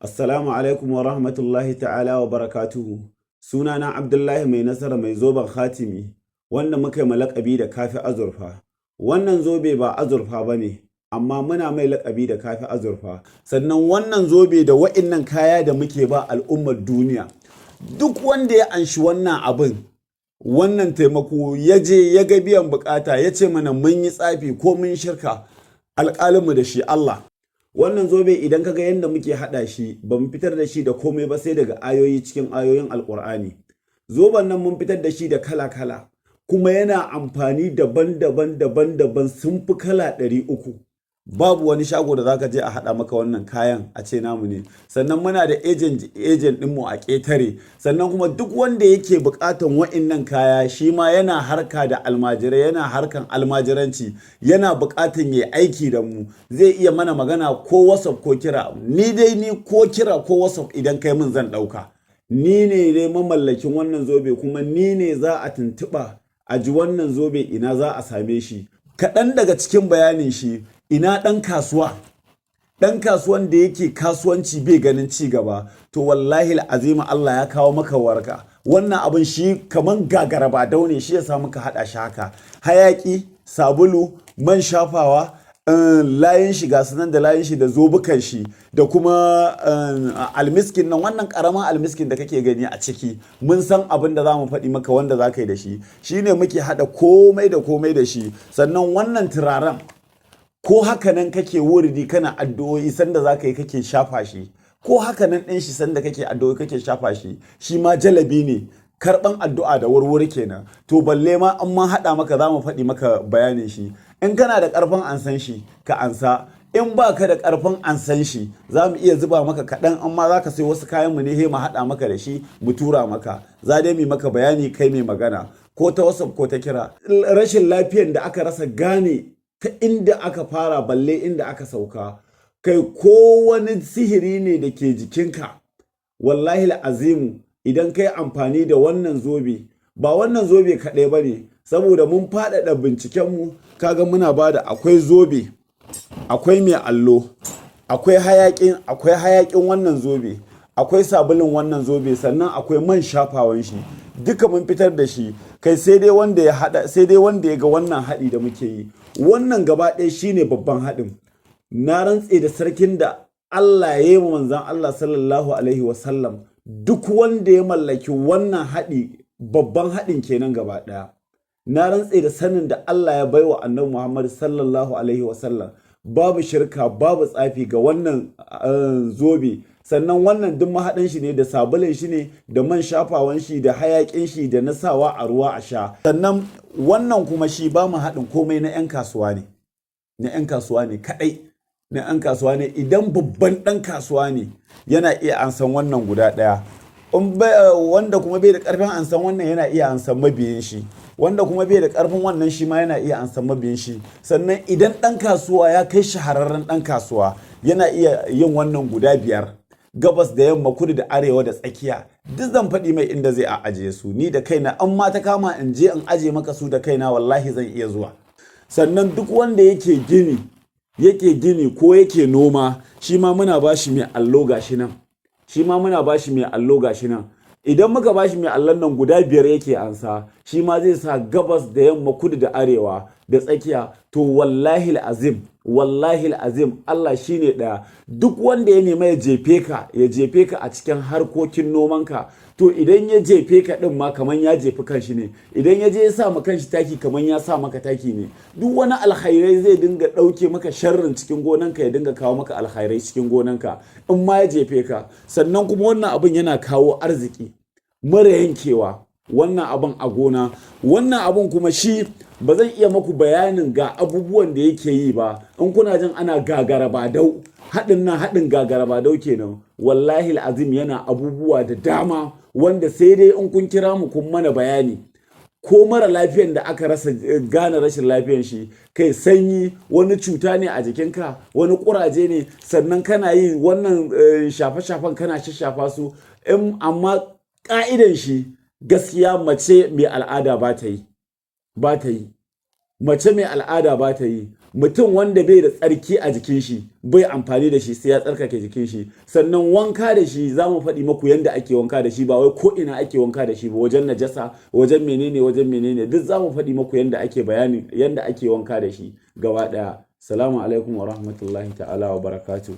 Assalamu alaikum wa rahmatullahi ta'ala wa barakatuhu. Sunana Abdullahi Mai Nasara Mai Zoben Khatimi, wanda muka yi laƙabi da Kafi Azurfa. Wannan zobe ba azurfa ba ne, amma muna mai laƙabi da Kafi Azurfa. Sannan wannan zobe da wa'innan kaya da muke ba al'ummar duniya, duk wanda ya anshi wannan abin, wannan taimako, ya je ya ga biyan bukata, ya ce mana mun yi tsafi ko mun shirka, alƙalinmu da shi Allah. Wannan zobe, idan kaga yadda muke haɗa shi, ba mu fitar da shi da komai ba sai daga ayoyi cikin ayoyin Alƙur'ani. Zoben nan mun fitar da shi da kala-kala, kuma yana amfani daban-daban daban-daban, sun fi kala 300. Babu wani shago da zaka je a haɗa maka wannan kayan a ce namu ne. Sannan muna da agent agent ɗinmu a ƙetare. Sannan kuma duk wanda yake buƙatan wa'innan kaya, shi ma yana harka da almajirai, yana harkan almajiranci, yana buƙatan ya aiki da mu, zai iya mana magana ko WhatsApp ko kira. Ni dai ni ko kira ko WhatsApp idan kai min, zan ɗauka. Ni ne dai mamallakin wannan zobe, kuma ni ne za a tuntuɓa a ji wannan zobe ina za a same shi. Kaɗan daga cikin bayanin shi: ina ɗan kasuwa, ɗan kasuwan da yake kasuwanci bai ganin ci gaba, to wallahi azima Allah ya kawo maka warka. Wannan abin shi kaman gagara ba daune, shi ya sa muka haɗa shi haka: hayaki, sabulu, man shafawa, layin shi ga sunan da layin shi da zobukan shi da kuma almiskin nan. Wannan karamin almiskin da kake gani a ciki, mun san abin da za mu faɗi maka wanda za ka yi da shi. Shine muke haɗa komai da komai da shi. Sannan wannan turaren, ko haka nan kake wuridi, kana addu'o'i, sanda za ka yi kake shafa shi, ko haka nan ɗin shi, sanda kake addu'o'i kake shafa shi, shi ma jalabi ne, karɓan addu'a da wurwuri kenan. To balle ma an ma haɗa maka, za mu faɗi maka bayanin shi. In kana da ƙarfin ansan shi, ka ansa. In ba ka da ƙarfin ansan shi, za mu iya zuba maka kaɗan, amma za ka sai wasu kayan mu ne, he mu haɗa maka da shi mu tura maka. Za dai mu maka bayani, kai mai magana ko ta WhatsApp ko ta kira. Rashin lafiyan da aka rasa gane ta inda aka fara balle inda aka sauka, kai ko wani sihiri ne da ke jikinka, wallahi azimu idan kai amfani da wannan zobe, ba wannan zobe kaɗai ba ne, saboda mun faɗaɗa bincikenmu, kaga muna ba da akwai zobe, akwai mai allo, akwai hayaƙin wannan zobe, akwai sabulun wannan zobe, sannan akwai man shafawan shi. Duka mun fitar da shi. Kai, sai dai wanda ya hada, sai dai wanda ya ga wannan haɗi da muke yi. Wannan gaba ɗaya shine babban haɗin. Na rantse da sarkin da Allah ya yi wa manzan Allah sallallahu alaihi wasallam, duk wanda ya mallaki wannan haɗi, babban haɗin kenan gaba ɗaya, na rantse da sanin da Allah ya baiwa Annabi Muhammad sallallahu alaihi wasallam, babu shirka, babu tsafi ga wannan zobe. Sannan wannan duk mahaɗin shi ne, da sabulin shi ne, da man shafawan shi, da hayaƙin shi, da na sawa a ruwa a sha. Sannan wannan kuma shi ba mu haɗin komai, na 'yan kasuwa ne, na 'yan kasuwa ne kaɗai, na 'yan kasuwa ne. Idan babban ɗan kasuwa ne, yana iya ansan wannan guda ɗaya. Wanda kuma bai da ƙarfin ansan wannan, yana iya ansan mabiyin shi. Wanda kuma bai da ƙarfin wannan, shi ma yana iya ansan mabiyin shi. Sannan idan ɗan kasuwa ya kai shahararren ɗan kasuwa, yana iya yin wannan guda biyar, gabas da yamma, kudu da arewa da tsakiya. Duk zan faɗi mai inda zai a ajiye su. Ni da kaina, an ma ta kama in je in aje maka su da kaina, wallahi zan iya zuwa. Sannan duk wanda yake gini ko yake noma, shi ma muna bashi mai allo, gashi nan. Shi ma muna bashi mai allo, gashi nan. Idan muka bashi mai allon nan, guda biyar yake ansa, shi ma zai sa gabas da yamma, kudu da arewa da tsakiya. To wallahi azim, wallahi azim, Allah shine ɗaya, duk wanda ya nema ya jefe ka, ya jefe ka a cikin harkokin nomanka, to idan ya jefe ka din ma, kaman ya jefi kanshi ne. Idan ya je ya sa ma kanshi taki, kaman ya sa maka taki ne. Duk wani alkhairai zai dinga ɗauke maka sharrin cikin gonanka, ya dinga kawo maka alkhairai cikin gonanka in ma ya jefe ka. Sannan kuma wannan abin yana kawo arziki mara yankewa, wannan abin a gona. Wannan abin kuma shi ba zan iya maku bayanin ga abubuwan da yake yi ba. In kuna jin ana gagara ba dau, haɗin nan haɗin gagara ba dau kenan. Wallahi azim yana abubuwa da dama wanda sai dai in kun kira mu kun mana bayani. Ko mara lafiyan da aka rasa gane rashin lafiyan shi, kai sanyi, wani cuta ne a jikinka, wani kuraje ne, sannan kana yi wannan shafe-shafen, kana shashafa su, In amma ka'idan shi, gaskiya mace mai al'ada ba ta yi, ba ta yi. Mace mai al'ada ba ta yi. Mutum wanda bai da tsarki a jikin shi bai amfani da shi, sai ya tsarkake jikin shi. Sannan wanka da shi, za mu faɗi maku yanda ake wanka da shi. Ba wai ko ina ake wanka da shi ba, wajen najasa, wajen menene, wajen menene, duk za mu faɗi maku yanda ake bayani yanda ake wanka da shi gaba ɗaya. Salamu alaikum wa rahmatullahi ta'ala wa barakatuh.